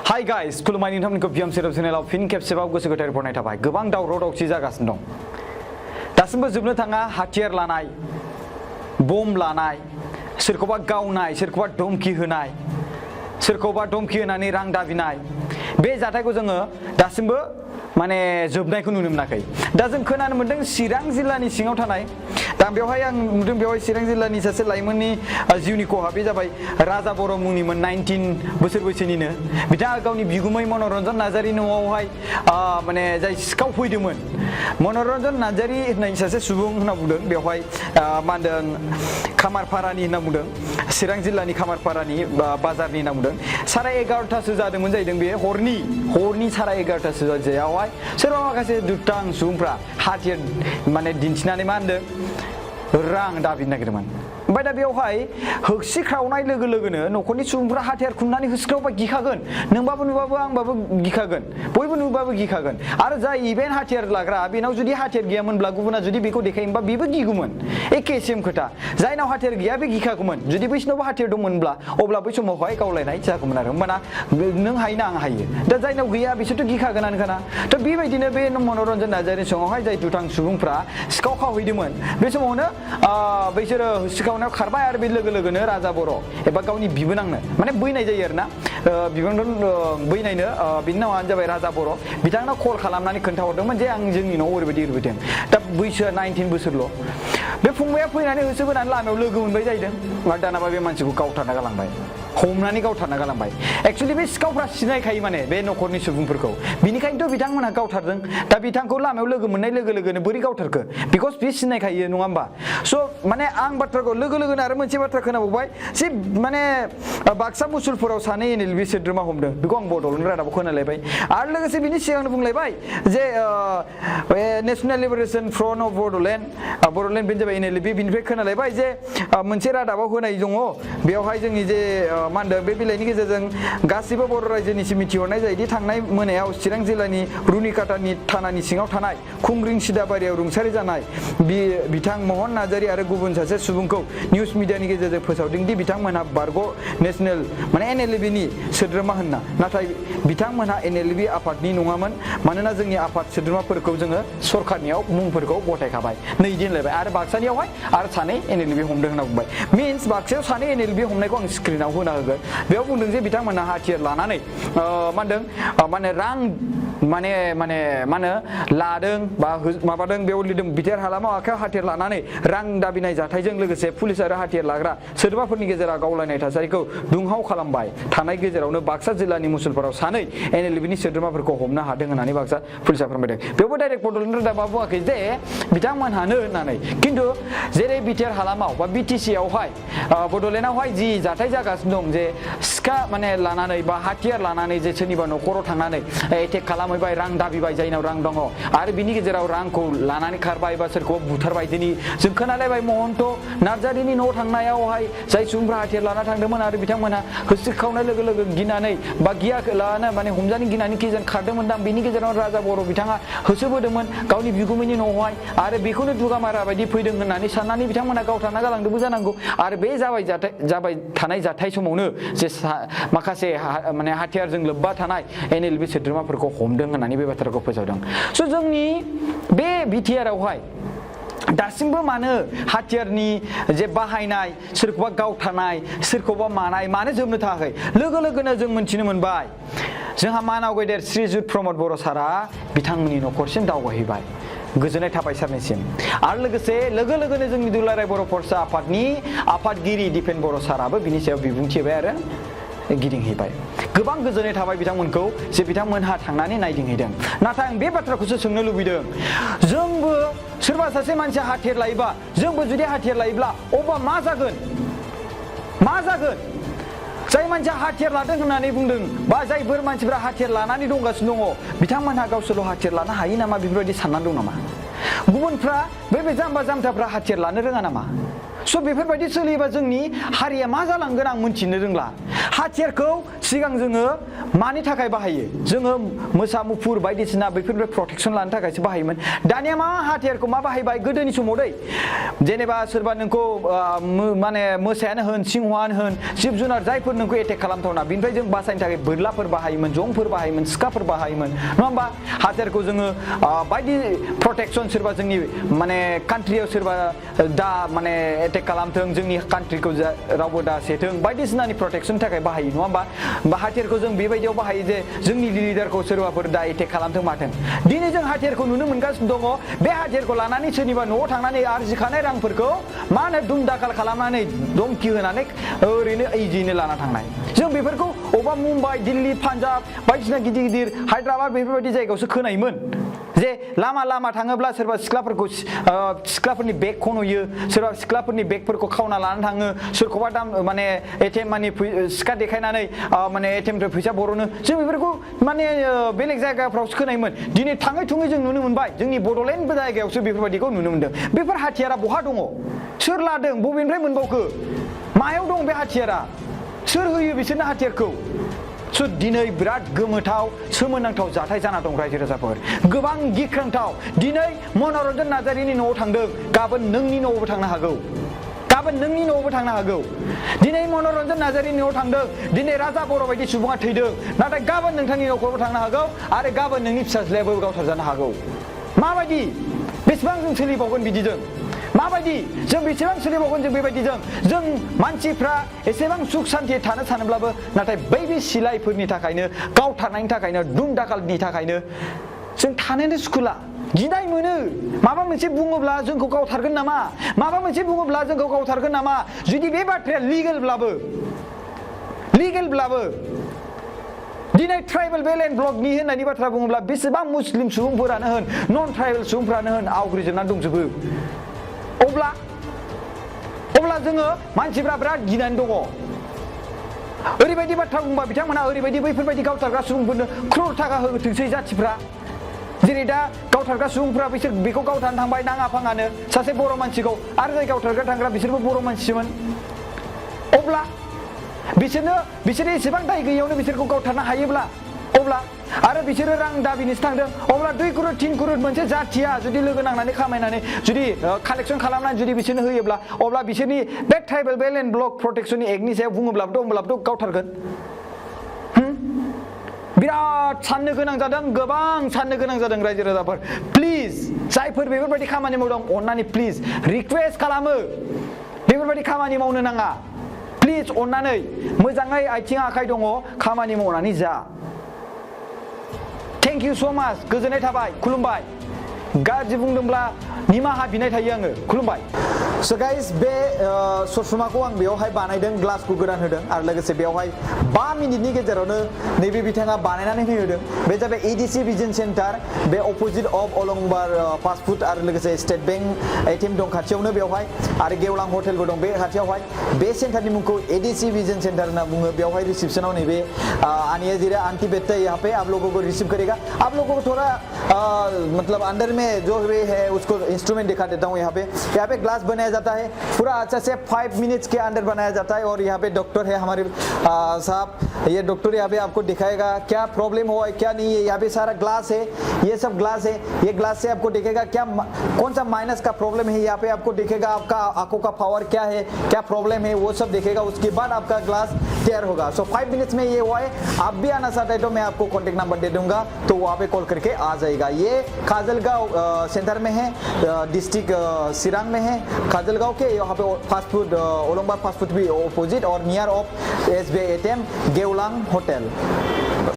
Hi guys, खुलुमबाय नोंथांमोनखौ BM सेराव चेनेलाव फिन खेबसेबाव गोसो गोथारै बरायनाय थाबाय। गोबां दावराव दावसि जागासिनो दं। दासिमबो जोबनो थाङा हाथियार लानाय, बम लानाय, सोरखौबा गावनाय, सोरखौबा धमकी होनाय, सोरखौबा धमकी होनानै रां दाबिनाय। बे जाथायखौ जोङो दासिमबो माने जोबनायखौ नुनो मोनाखै। दा जों खोनानो मोन्दों चिरां जिल्लानि सिङाव थानाय दा बेवहाय आं नुदों बेवहाय चिरां जिल्लानि सासे लाइमोननि जिउनि खहा बे जाबाय राजा बर' मुंनिमोन 19 बोसोर बैसोनिनो बिथाङा गावनि बिगुमै मनरन्जन नार्जारि न'आवहाय माने जाय सिखाव फैदोंमोन मनरन्जन नार्जारि होननाय सासे सुबुं होनना बुंदों बेवहाय मा होनदों खामारपारानि होनना बुंदों चिरां जिल्लानि खामारपारानि बाजारनि होनना बुंदों 11:30सो जादोंमोन जाहैदों बे हरनि 11:30सो जायगायावहाय सोरबा माखासे दुथां सुबुंफ्रा हाथियार माने दिन्थिनानै मा होनदों रां दाबिनो नागिरदोंमोन ओमफ्राय दा बेवहाय होसिख्रावनाय लोगो लोगोनो न'खरनि सुबुंफ्रा हाथियार खुंनानै होसिख्रावबा गिखागोन नोंबाबो नुबाबो आंबाबो गिखागोन बयबो नुबाबो गिखागोन आरो जाय इभेन्ट हाथियार लाग्रा बेनाव जुदि हाथियार गैयामोनब्ला गुबुना जुदि बेखौ देखायोमोनबा बेबो गिगौमोन एखे सेम खोथा जायनाव हाथियार गैया बे गिखागौमोन जुदि बैसिनावबो हाथियार दंमोनब्ला अब्ला बै समावहाय गावलायनाय जागौमोन आरो होमबाना नों हायोना आं हायो दा जायनाव गैया बिसोरथ' गिखागोनानोखाना थ' बेबायदिनो बे मनरन्जन नार्जारिनि सिगाङावहाय जाय दुथां सुबुंफ्रा सिखाव खावहैदोंमोन बे समावनो बैसोरो सिखावनायाव खारबाय आरो बे लोगो लोगोनो राजा बर' एबा गावनि बिबोनांनो माने बैनाय जायो आरोना बिबोनां बैनायनो बिनि नामानो जाबाय राजा बर' बिथांनो कल खालामनानै खोन्थाहरदोंमोन जे आं जोंनि न'आव ओरैबायदि ओरैबायदि दा बैसोआ 19 बोसोरल' बे फंबाया फैनानै होसोबोनानै लामायाव लोगो मोनबाय जाहैदों आरो दानाबा बे मानसिखौ गावथारना गालांबाय हमनानै गावथारना गालांबाय एक्सुवेलि बे सिखावफ्रा सिनायखायो माने बे न'खरनि सुबुंफोरखौ बिनिखायनोथ' बिथांमोनहा गावथारदों दा बिथांखौ लामायाव लोगो मोननाय लोगो लोगोनो बोरै गावथारखो बिकज बे सिनायखायो नङा होमबा स' माने आं बाथ्राखौ लोगो लोगोनो आरो मोनसे बाथ्रा खोनाबावबाय जे माने बाक्सा मुसुलपुराव सानै एनएलबि सोद्रोमा हमदों बेखौ आं बड'लेण्ड रादाबाव खोनालायबाय आरो लोगोसे बिनि सिगांनो बुंलायबाय जे नेसनेल लिबारेसन फ्रन्ट अफ बड'लेण्ड बेनो जाबाय एनएलबि बिनिफ्राय खोनालायबाय जे मोनसे रादाबाव होनाय दङ बेवहाय जोंनि जे मा होनदों बे बिलाइनि गेजेरजों गासिबो बर' रायजोनिसिम मिथिहरनाय जायोदि थांनाय मोनायाव चिरां जिल्लानि रुनिकाटानि थानानि सिङाव थानाय खुंग्रिं सिदाबारियाव रुंसारि जानाय बिथां महन नार्जारि आरो गुबुन सासे सुबुंखौ निउस मिडियानि गेजेरजों फोसावदों दि बिथांमोनहा बारग' नेसनेल माने एनएलबिनि सोद्रोमा होनना नाथाय बिथांमोनहा एनएलबि आफादनि नङामोन मानोना जोंनि आफाद सोद्रोमाफोरखौ जोङो सरखारनियाव मुंफोरखौ गथायखाबाय नै दिनलायबाय आरो बाक्सानियावहाय आरो सानै एनएलबि हमदों होनना बुंबाय मिन्स बाक्सायाव सानै एनएलबि हमनायखौ आं स्क्रिनाव होना होगोन बेयाव बुंदों जे बिथांमोनहा हाथियार लानानै मा होनदों माने रां माने मा होनो लादों बा माबादों बेयाव लिरदों बिटिआर हालामाव आखायाव हाथियार लानानै रां दाबिनाय जाथायजों लोगोसे पुलिस आरो हाथियार लाग्रा सोद्रोमाफोरनि गेजेराव गावलायनाय थासारिखौ दुंहाव खालामबाय थानाय गेजेरावनो बाक्सा जिल्लानि मुसुलपुराव सानै एनएलबिनि सोद्रोमाफोरखौ हमनो हादों होननानै बाक्सा पुलिसा फोरमायदों बेयावबो डाइरेक्ट बड'लेण्ड रादाबा बुङाखै जे बिथांमोनहानो होननानै खिन्थु जेरै बिटिआर हालामाव बा बिटिसिआवहाय बड'लेण्डआवहाय जि जाथाय जागासिनो दं जे सिखा माने लानानै बा हाथियार लानानै जे सोरनिबा न'खराव थांनानै एटेक खालामहैबाय रां दाबिबाय जायनाव रां दङ आरो बिनि गेजेराव रांखौ लानानै खारबाय बा सोरखौबा बुथारबाय दिनै जों खोनालायबाय महन्त नार्जारिनि न'आव थांनायावहाय जाय सुबुंफ्रा हाथियार लाना थांदोंमोन आरो बिथांमोनहा होसिख्रावनाय लोगो लोगो गिनानै बा गियालानो माने हमजानो गिनानै किजों खारदोंमोन दां बिनि गेजेराव राजा बर' बिथाङा होसोबोदोंमोन गावनि बिगुमैनि न'आवहाय आरो बेखौनो दुगामारा बायदि फैदों होननानै साननानै बिथांमोना गावथारना गालांदोंबो जानांगौ आरो बे जाबाय थानाय जाथाय समावनो जे माखासे माने हाथियारजों लोब्बा थानाय एनएलबि सोद्रोमाफोरखौ हमदों होननानै बे बाथ्राखौ फोसावदों स' जोंनि बे बिटिआरआवहाय दासिमबो मानो हाथियारनि जे बाहायनाय सोरखौबा गावथारनाय सोरखौबा मानो जोबनो थाखाय लोगो लोगोनो जों मोनथिनो मोनबाय जोंहा मानाव गेदेर श्रीजुत प्रमद बर' सारा बिथांमोननि न'खरसिम दावबायहैबाय गोजोननाय थाबाय सारनिसिम आरो लोगोसे लोगो लोगोनो जोंनि दुलाराय बर' फरायसा आफादनि आफादगिरि दिपेन बर' साराबो बिनि सायाव बिबुंथि होबाय आरो गिदिंहैबाय गोबां गोजोननाय थाबाय बिथांमोनखौ जे बिथांमोनहा थांनानै नायदिंहैदों नाथाय आं बे बाथ्राखौसो सोंनो लुबैदों जोंबो सोरबा सासे मानसिया हाथियार लायोबा जोंबो जुदि हाथियार लायोब्ला अब्ला मा जागोन जाय मानसिया हाथियार लादों होननानै बुंदों बा जायफोर मानसिफ्रा हाथियार लानानै दंगासिनो दङ बिथांमोनहा गावसोरल' हाथियार लानो हायो नामा बेफोरबायदि साननानै दं नामा गुबुनफ्रा बे जाम्बा जाम्थाफ्रा हाथियार लानो रोङा नामा स' बेफोरबायदि सोलियोबा जोंनि हारिया मा जालांगोन आं मोनथिनो रोंला हाथियारखौ सिगां जोङो मानि थाखाय बाहायो जोङो मोसा मुफुर बायदिसिना बेफोरनिफ्राय प्रटेक्सन लानो थाखायसो बाहायोमोन दानिया मा हाथियारखौ मा बाहायबाय गोदोनि समाव दै जेनेबा सोरबा नोंखौ माने मोसायानो होन सिंहआनो होन जिब जुनार जायफोर नोंखौ एटेक खालामथावना बिनिफ्राय जों बासायनो थाखाय बोरलाफोर बाहायोमोन जंफोर बाहायोमोन सिखाफोर बाहायोमोन नङा होमबा हाथियारखौ जोङो बायदि प्रटेक्सन सोरबा जोंनि माने कान्ट्रियाव सोरबा दा माने एटेक खालामथों जोंनि कान्ट्रिखौ रावबो दा सेथों बायदिसिनानि प्रटेक्सननि थाखाय बाहायो नङा होमबा हाथियारखौ जों बेबायदियाव बाहायो जे जोंनि लिडारखौ सोरबाफोर दा एटेक खालामथों माथों दिनै जों हाथियारखौ नुनो मोनगासिनो दङ बे हाथियारखौ लानानै सोरनिबा न'आव थांनानै आरजिखानाय रांफोरखौ मा होनो दुम दाखाल खालामनानै धमकि होनानै ओरैनो इजियैनो लाना थांनाय जों बेफोरखौ अबेबा मुम्बाइ दिल्ली पान्जाब बायदिसिना गिदिर गिदिर हायद्राबाद बेफोरबायदि जायगायावसो खोनायोमोन जे लामा लामा थाङोब्ला सोरबा सिख्लाफोरनि बेग खन'यो सोरबा सिख्लाफोरनि बेगफोरखौ खावना लानानै थाङो सोरखौबा दाम माने एटिएम मानि सिखा देखायनानै माने एटिएमनिफ्राय फैसा बर'नो जों बेफोरखौ माने बेलेग जायगाफ्रावसो खोनायोमोन दिनै थाङै थुङै जों नुनो मोनबाय जोंनि बड'लेण्ड जायगायावसो बेफोरबायदिखौ नुनो मोनदों बेफोर हाथियारा बहा दङ सोर लादों बबेनिफ्राय मोनबावखो मायाव दं बे हाथियारा सोर होयो बिसोरनो हाथियारखौ स' दिनै बिराद गोमोथाव सोमोनांथाव जाथाय जाना दं रायजो राजाफोर गोबां गिख्रंथाव दिनै मनरन्जन नार्जारिनि न'आव थांदों गाबोन नोंनि न'आवबो थांनो हागौ गाबोन नोंनि न'आवबो थांनो हागौ दिनै मनरन्जन नार्जारिनि न'आव थांदों दिनै राजा बर' बायदि सुबुङा थैदों नाथाय गाबोन नोंथांनि न'खरावबो थांनो हागौ आरो गाबोन नोंनि फिसाज्लायाबो गावथारजानो हागौ माबायदि बेसेबां जों सोलिबावगोन बिदिजों माबायदि जों बेसेबां सोलिबावगोन जों बेबायदिजों जों मानसिफ्रा एसेबां सुख सान्थि थानो सानोब्लाबो नाथाय बै सिलायफोरनि थाखायनो गावथारनायनि थाखायनो दुम दाखालनि थाखायनो जों थानोनो सुखुला गिनाय मोनो माबा मोनसे बुङोब्ला जोंखौ गावथारगोन नामा माबा मोनसे बुङोब्ला जोंखौ गावथारगोन नामा जुदि बे बाथ्राया लिगेलब्लाबो दिनै ट्राइबेल बेल एन्ड ब्लकनि होननायनि बाथ्रा बुङोब्ला बेसेबां मुस्लिम सुबुंफोरानो होन नन ट्राइबेल सुबुंफोरानो होन आवग्रिजोबनानै दंजोबो अब्ला जोङो मानसिफ्रा बिराद गिनानै दङ ओरैबायदि बाथ्रा बुंबा बिथांमोना ओरैबायदि बैफोरबायदि गावथारग्रा सुबुंफोरनो क्रर थाखा होथोंसै जाथिफ्रा जेरै दा गावथारग्रा सुबुंफ्रा बिसोर बेखौ गावथारनो थांबाय नाङा फाङानो सासे बर' मानसिखौ आरो जाय गावथारग्रा थांग्रा बिसोरबो बर' मानसिमोन अब्ला बिसोरो एसेबां दाय गैयैयावनो बिसोरखौ गावथारनो हायोब्ला अब्ला आरो बिसोरो रां दाबिनोसो थांदों अब्ला 2 करोड़ 3 करोड़ मोनसे जाथिया जुदि लोगो नांनानै खामायनानै जुदि कालेक्सन खालामनानै जुदि बिसोरनो होयोब्ला अब्ला बिसोरनि बे ट्राइबेल बेल एन्ड ब्लक प्रटेक्सननि एक्टनि सायाव बुङोब्लाबोथ' गावथारगोन बिराद साननो गोनां जादों गोबां साननो गोनां जादों रायजो राजाफोर प्लिज जायफोर बेफोरबायदि खामानि मावदों अननानै प्लिज रिक्वेस्ट खालामो बेफोरबायदि खामानि मावनो नाङा प्लिज अननानै मोजाङै आथिं आखाइ दङ खामानि मावनानै जा थेंक इउ सो माच गोजोननाय थाबाय खुलुमबाय गाज्रि बुंदोंब्ला निमाहा बिनाय थायो आङो खुलुमबाय स' गाइस बे ससमाखौ आं बेयावहाय बानायदों ग्लासखौ गोदान होदों आरो लोगोसे बेयावहाय 5 मिनिटनि गेजेरावनो नैबे बिथाङा बानायनानै होदों बे जाबाय एडिसि भिजन सेन्टार बे अपोजिट अफ अलंबार फास्ट फुड आरो लोगोसे स्टेट बेंक एटिएम दं खाथियावनो बेवहाय आरो गेवलां हटेलबो दं बे खाथियावहाय बे सेन्टारनि मुंखौ एडिसि भिजन सेंटर होनना बुङो बेवहाय रिसेप्शनाव नैबे आनिया जीरा आंटी बेटा यहाँ पे आप लोगों को रिसीव करेगा आप लोगों को थोड़ा मतलब अंदर में जो भी है उसको इंस्ट्रूमेंट दिखा देता हूँ यहाँ पे ग्लास बनाया जाता है पूरा अच्छा से 5 मिनट्स के अंदर बनाया जाता है और यहाँ पे डॉक्टर है हमारे साहब ये डॉक्टर यहाँ पे आपको दिखाएगा क्या प्रॉब्लम हुआ है क्या नहीं है यहाँ पे सारा ग्लास है ये सब ग्लास है ये ग्लास से आपको दिखेगा क्या कौन सा माइनस का प्रॉब्लम है यहाँ पे आपको दिखेगा आपका आंखों का पावर क्या है क्या प्रॉब्लम है वो सब दिखेगा उसके बाद आपका ग्लास तैयार होगा सो 5 मिनट्स में ये हुआ है आप भी आना चाहते हैं तो मैं आपको कॉन्टेक्ट नंबर दे दूंगा तो वहाँ पे कॉल करके आ जाएगा ये खाजलगांव सेंटर में है डिस्ट्रिक्ट सिरांग में है खाजलगांव के यहाँ पे फास्ट फूड ओलंबार फास्ट फूड भी अपोजिट और नियर ऑफ SBI ATM गेवलांग होटल